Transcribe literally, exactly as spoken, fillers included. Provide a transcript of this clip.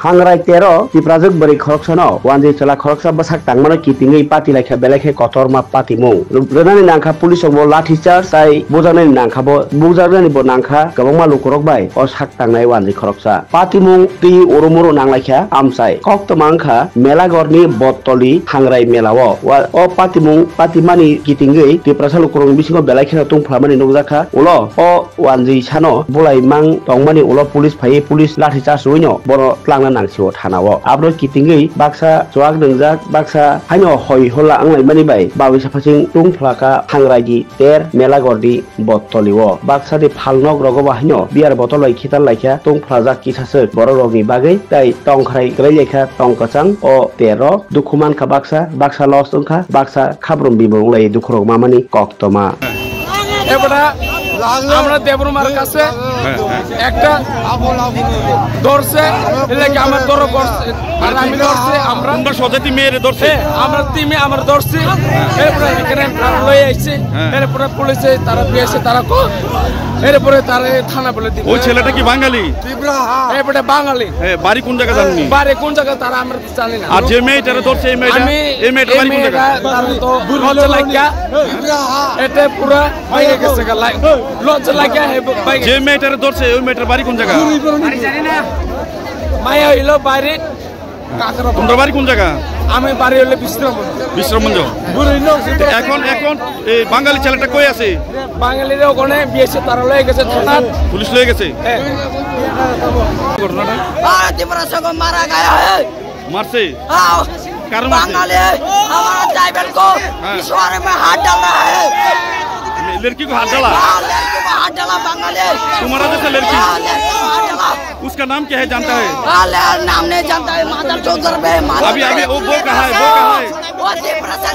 Hangrai tero Tiprajwk bwrwi khoroksano wanjwi chwla khoroksa bwsak tangmano kitingwi pati laikha, belai khe kotorma patimung. Rw-, rwnani nangkha police rokbo lathi charge tai bujaknani nangkha bo, bujaknani bo nangkha kwbangma lukurok bai o sak tangnai wanjwi khoroksa. Patimung twi oro moro nanglaikha amchai. Koktwma wngkha Melagorni Bottoli Hangrai Melao. Wa-, o patimung patimani kitingwi Tiprasa lukurokni bisingo belai kheno tungphlamani nukjakha. Ulo o wanjwi sano bulai mang tongmani ulo police phaiwi police lathi charge rwino bono tlangna nangsio thanao. Abro kitingwi baksa chuak nwngjak, baksa haino hoi hola wnglaimani bai bawi saphasing tungphlaka Hangraidi ter Melagordi Bottolio. Baksa di phalnok rogo bo haino beer bottle bai khitan laikha tongphlajak kisaswk borok rokni bagwi tei tongkhrai kwrwi laikha tong kwchang o tero. Dukhu mankha baksa, baksa loss wngkha, baksa khabrum bibrum wnglaio dukhurok mamani koktwma. এবারে আমরা দেবরুমার কাছে একটা ধরছে, এলাকা আমার ধরো করছে, আর আমি ধরছে, আমরা তোমরা সজাতি মেয়েরে ধরছে? হ্যাঁ, আমরা টিমে আমরা ধরছি, এরপরে এখানে আমরা লই আইছি, হ্যাঁ। এরপরে পুলিশে তারা দিয়েছে, তারা কো, এরপরে তারা থানা বলে দিব। ওই ছেলেটা কি বাঙালি? এবারে বাঙালি। এ, বাড়ি কোন জায়গা জাননি? বাড়ি কোন জায়গা তারা আমরা জানি না। আর যে মেয়েটারে ধরছে, এই মেয়েটা, আমি এই মেয়েটার এই বাড়ি কোন জায়গা? মেয়েটা তার তো লজ্জা লাগিয়া। এটা পুরা বাইরে গেছে গা, লাই-, লজ্জা লাগিয়া হে বাইরে। যে মেয়েটারে ধরছে, ওই মেয়েটার বাড়ি কোন জায়গা? মায়া হইলো বাইরে। তোমরা বাড়ি কোন জায়গা? আমি বাড়ি হইলো বিশ্রামগঞ্জ। বিশ্রামগঞ্জ। এখন, এখন এই বাঙালি ছেলেটা কই আছে? বাঙালিরা ওখানে বিএসএফ তারা লয়ে গেছে থানা। পুলিশ লয়ে গেছে? হ্যাঁ। ঘটনাটা? আরে তিপ্রাসা কো মারা গায়া হে। मारसे? हाँ, कारण मारसे? बांगाली, हमारा ट्राइबल को हाँ। पिछवाड़े में हाथ डाल रहा है। लड़की को हाथ डाला? हाँ, लड़की को हाथ डाला बांगाली। तुम्हारा जैसा लड़की? हाँ, लड़की को हाथ डाला। उसका नाम क्या है, जानता है? हाँ, ले, नाम नहीं जानता है, मादर चोदर बे, मादर अभी, अभी वो, वो कहाँ है, वो कहाँ है? वो तिप्रासा